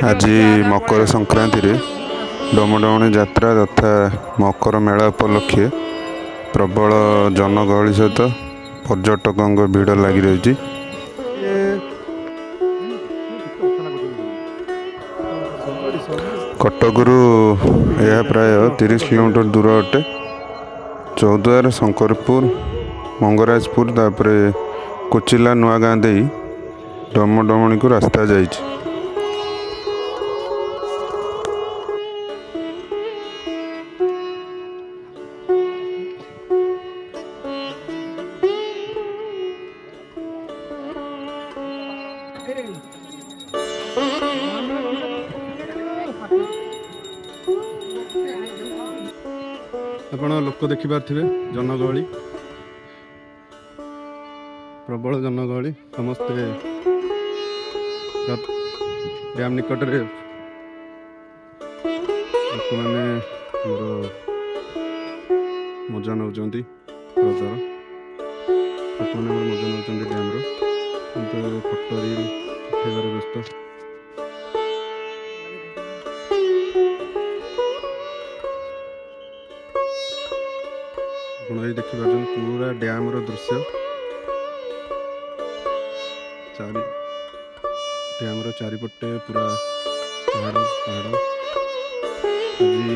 ଆଜି ମକର ସଂକ୍ରାନ୍ତିରେ ଡମଡମଣି ଯାତ୍ରା ତଥା ମକର ମେଳା ଉପଲକ୍ଷେ ପ୍ରବଳ ଜନଗହଳି ସହିତ ପର୍ଯ୍ୟଟକଙ୍କ ଭିଡ଼ ଲାଗି ରହିଛି। କଟକରୁ ଏହା ପ୍ରାୟ 30 କିଲୋମିଟର ଦୂର ଅଟେ। ଚୌଦ୍ୱାର, ଶଙ୍କରପୁର, ମଙ୍ଗରାଜପୁର, ତାପରେ କୋଚିଲା, ନୂଆଗାଁ ଦେଇ ଡମଡମଣିକୁ ରାସ୍ତା ଯାଇଛି। ଆପଣ ଲୋକ ଦେଖିପାରୁଥିବେ, ଜନଗହଳି, ପ୍ରବଳ ଜନଗହଳି। ସମସ୍ତେ ଡ୍ୟାମ୍ ନିକଟରେ ଲୋକମାନେ ଆମର ମଜା ନେଉଛନ୍ତି ହ୍ରଦର। ଲୋକମାନେ ଆମର ମଜା ନେଉଛନ୍ତି ଡ୍ୟାମ୍ର, କିନ୍ତୁ ଫଟୋ ରିଲ୍ ଉଠେଇବାରେ ବ୍ୟସ୍ତ। ଆପଣ ଏଇ ଦେଖିପାରୁଛନ୍ତି ପୁରା ଡ୍ୟାମ୍ର ଦୃଶ୍ୟ। ଡ୍ୟାମ୍ର ଚାରିପଟେ ପୁରା ପାହାଡ଼ ପାହାଡ଼। ଆଜି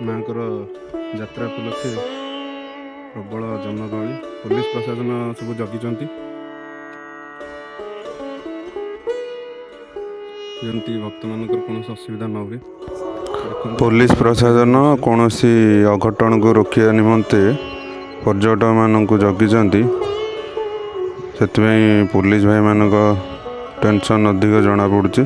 ମାଙ୍କର ଯାତ୍ରା ଉପଲକ୍ଷେ ପ୍ରବଳ ଜନଗହଳି। ପୋଲିସ ପ୍ରଶାସନ ସବୁ ଜଗିଛନ୍ତି, ଯେମିତି ଭକ୍ତମାନଙ୍କର କୌଣସି ଅସୁବିଧା ନ ହୁଏ। ଦେଖନ୍ତୁ। ପୋଲିସ ପ୍ରଶାସନ କୌଣସି ଅଘଟଣକୁ ରୋକିବା ନିମନ୍ତେ ପର୍ଯ୍ୟଟକମାନଙ୍କୁ ଜଗିଛନ୍ତି। ସେଥିପାଇଁ ପୋଲିସ ଭାଇମାନଙ୍କ ଟେନସନ୍ ଅଧିକ ଜଣାପଡ଼ୁଛି।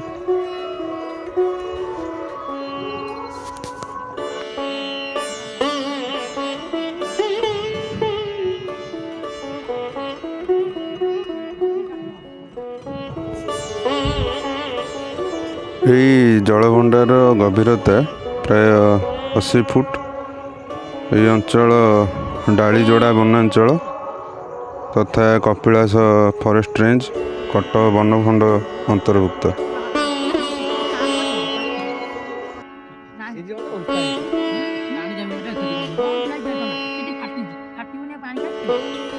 ଏହି ଜଳଭଣ୍ଡାର ଗଭୀରତା ପ୍ରାୟ 80 ଫୁଟ। ଏହି ଅଞ୍ଚଳ ଡାଳିଯୋଡ଼ା ବନାଞ୍ଚଳ ତଥା କପିଳାସ ଫରେଷ୍ଟ ରେଞ୍ଜ, କଟକ ବନଖଣ୍ଡ ଅନ୍ତର୍ଭୁକ୍ତ। ପାଣି ଜମିଟା ସେଠି ଫାଟିଛି, ଫାଟିବନି ଆଉ ପାଣି କାଇଁ?